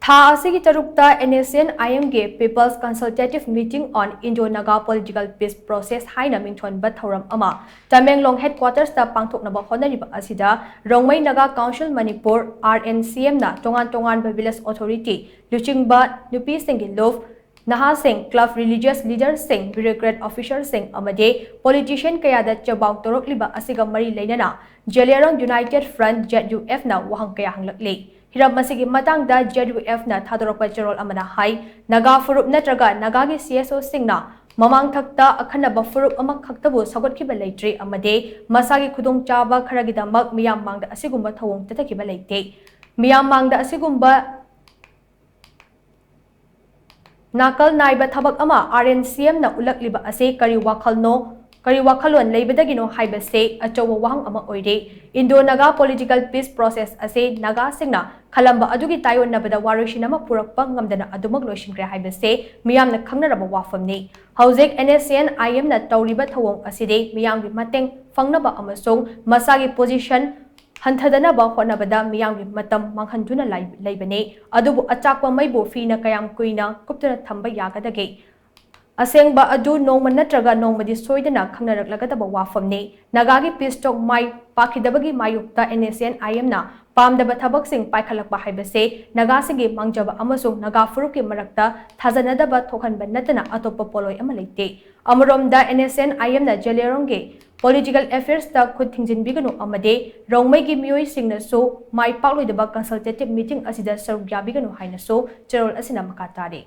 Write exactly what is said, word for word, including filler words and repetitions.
ꯊꯥ ꯑꯁꯤꯒꯤ ꯇꯔꯨꯛꯇ NSCN-IM-ꯒꯤ People's Consultative Meeting on Indo-Naga Political Peace Process ꯍꯥꯏꯅ ꯃꯤꯡꯊꯣꯟꯕ ꯊꯧꯔꯝ ꯑꯃ ꯇꯃꯦꯡꯂꯣꯡ headquarters-ꯇ ꯄꯥꯡꯊꯣꯛꯅꯕ ꯍꯣꯠꯅꯔꯤꯕ ꯑꯁꯤꯗ ꯔꯣꯡꯃꯩ ꯅꯥꯒꯥ ꯀꯥꯎꯟꯁꯤꯜ ꯃꯅꯤꯄꯨꯔ, RNCM-ꯅ ꯇꯣꯉꯥꯟ ꯇꯣꯉꯥꯟꯕ village authority, ꯂꯨꯆꯤꯡꯕ, ꯅꯨꯄꯤꯁꯤꯡꯒꯤ ꯂꯨꯞ, ꯅꯍꯥꯁꯤꯡ, club, religious leader-ꯁꯤꯡ, bureaucrat officer-ꯁꯤꯡ ꯑꯃꯗꯤ politician ꯀꯌꯥꯗ ꯆꯦꯕꯥꯎ ꯇꯧꯔꯛꯂꯤꯕ ꯑꯁꯤꯒ ꯃꯔꯤ ꯂꯩꯅꯅ ꯖꯦꯂꯤꯌꯥꯡꯔꯣꯡ United Front, ZUF-ꯅ ꯋꯥꯍꯪ ꯀꯌꯥ ꯍꯪꯂꯛꯂꯤ꯫ ꯍꯤꯔꯝ ꯑꯁꯤꯒꯤ ꯃꯇꯥꯡꯗ ZUF-ꯅ ꯊꯥꯗꯣꯔꯛꯄ ꯆꯦꯔꯣꯜ ꯑꯃꯅ ꯍꯥꯏ, ꯅꯥꯒꯥ ꯐꯨꯔꯨꯞ ꯅꯠꯇ꯭ꯔꯒ ꯅꯥꯒꯥꯒꯤ CSO-ꯁꯤꯡꯅ ꯃꯃꯥꯡꯊꯛꯇ ꯑꯈꯟꯅꯕ ꯐꯨꯔꯨꯞ ꯑꯃꯈꯛꯇꯕꯨ ꯁꯧꯒꯠꯈꯤꯕ ꯂꯩꯇ꯭ꯔꯤ ꯑꯃꯗꯤ ꯃꯁꯥꯒꯤ ꯈꯨꯗꯣꯡꯆꯥꯕ ꯈꯔꯒꯤꯗꯃꯛ ꯃꯤꯌꯥꯝ ꯃꯥꯡꯗ ꯑꯁꯤꯒꯨꯝꯕ ꯊꯧꯑꯣꯡ ꯆꯠꯊꯈꯤꯕ ꯂꯩꯇꯦ꯫ ꯃꯤꯌꯥꯝ ꯃꯥꯡꯗ ꯑꯁꯤꯒꯨꯝꯕ ꯅꯥꯀꯜ ꯅꯥꯏꯕ ꯊꯕꯛ ꯑꯃ RNCM-ꯅ ꯎꯠꯂꯛꯂꯤꯕ ꯑꯁꯤ ꯀꯔꯤ ꯋꯥꯈꯜꯅꯣ, ꯀꯔꯤ ꯋꯥꯈꯜꯂꯣꯟ ꯂꯩꯕꯗꯒꯤꯅꯣ ꯍꯥꯏꯕꯁꯦ ꯑꯆꯧꯕ ꯋꯥꯍꯪ ꯑꯃ ꯑꯣꯏꯔꯦ꯫ Indo-Naga political peace process ꯑꯁꯤ ꯅꯥꯒꯥꯁꯤꯡꯅ ꯈꯜꯂꯝꯕ ꯑꯗꯨꯒꯤ ꯇꯥꯏꯑꯣꯟꯅꯕꯗ ꯋꯥꯔꯣꯏꯁꯤꯟ ꯑꯃ ꯄꯨꯔꯛꯄ ꯉꯝꯗꯅ ꯑꯗꯨꯃꯛ ꯂꯣꯏꯁꯤꯟꯈ꯭ꯔꯦ ꯍꯥꯏꯕꯁꯦ ꯃꯤꯌꯥꯝꯅ ꯈꯪꯅꯔꯕ ꯋꯥꯐꯝꯅꯤ꯫ ꯍꯧꯖꯤꯛ NSCN-IM-ꯅ ꯇꯧꯔꯤꯕ ꯊꯧꯑꯣꯡ ꯑꯁꯤꯗꯤ ꯃꯤꯌꯥꯝꯒꯤ ꯃꯇꯦꯡ ꯐꯪꯅꯕ ꯑꯃꯁꯨꯡ ꯃꯁꯥꯒꯤ position ꯍꯟꯊꯗꯅꯕ ꯍꯣꯠꯅꯕꯗ ꯃꯤꯌꯥꯝꯒꯤ ꯃꯇꯝ ꯃꯥꯡꯍꯟꯗꯨꯅ ꯂꯩ-, ꯂꯩꯕꯅꯤ꯫ ꯑꯗꯨꯕꯨ ꯑꯆꯥꯛꯄ ꯃꯩꯕꯨ ꯐꯤꯅ ꯀꯌꯥꯝ ꯀꯨꯏꯅ ꯀꯨꯞꯇꯅ ꯊꯝꯕ ꯌꯥꯒꯗꯒꯦ? ꯑꯁꯦꯡꯕ ꯑꯗꯨ ꯅꯣꯡꯃ ꯅꯠꯇ꯭ꯔꯒ ꯅꯣꯡꯃꯗꯤ ꯁꯣꯏꯗꯅ ꯈꯪꯅꯔꯛꯂꯒꯗꯕ ꯋꯥꯐꯝꯅꯤ꯫ ꯅꯥꯒꯥꯒꯤ peace talk ꯃꯥꯏ ꯄꯥꯛꯈꯤꯗꯕꯒꯤ ꯃꯥꯌꯣꯛꯇ NSCN-IM-ꯅ ꯄꯥꯝꯗꯕ ꯊꯕꯛꯁꯤꯡ ꯄꯥꯏꯈꯠꯂꯛꯄ ꯍꯥꯏꯕꯁꯦ ꯅꯥꯒꯥꯁꯤꯡꯒꯤ ꯃꯥꯡꯖꯕ ꯑꯃꯁꯨꯡ ꯅꯥꯒꯥ ꯐꯨꯔꯨꯞꯀꯤ ꯃꯔꯛꯇ ꯊꯥꯖꯅꯗꯕ ꯊꯣꯛꯍꯟꯕ ꯅꯠꯇꯅ ꯑꯇꯣꯞꯄ ꯄꯣꯠꯂꯣꯏ ꯑꯃ ꯂꯩꯇꯦ꯫ ꯑꯃꯔꯣꯝꯗ NSCN-IM-ꯅ ꯖꯦꯂꯤꯌꯥꯡꯔꯣꯡꯒꯤ political affairs-ꯇ ꯈꯨꯠ ꯊꯤꯡꯖꯤꯟꯕꯤꯒꯅꯨ ꯑꯃꯗꯤ ꯔꯣꯡꯃꯩꯒꯤ ꯃꯤꯑꯣꯏꯁꯤꯡꯅꯁꯨ ꯃꯥꯏ ꯄꯥꯛꯂꯣꯏꯗꯕ consultative meeting ꯑꯁꯤꯗ ꯁꯔꯨꯛ ꯌꯥꯕꯤꯒꯅꯨ ꯍꯥꯏꯅꯁꯨ ꯆꯦꯔꯣꯜ ꯑꯁꯤꯅ ꯃꯈꯥ ꯇꯥꯔꯤ꯫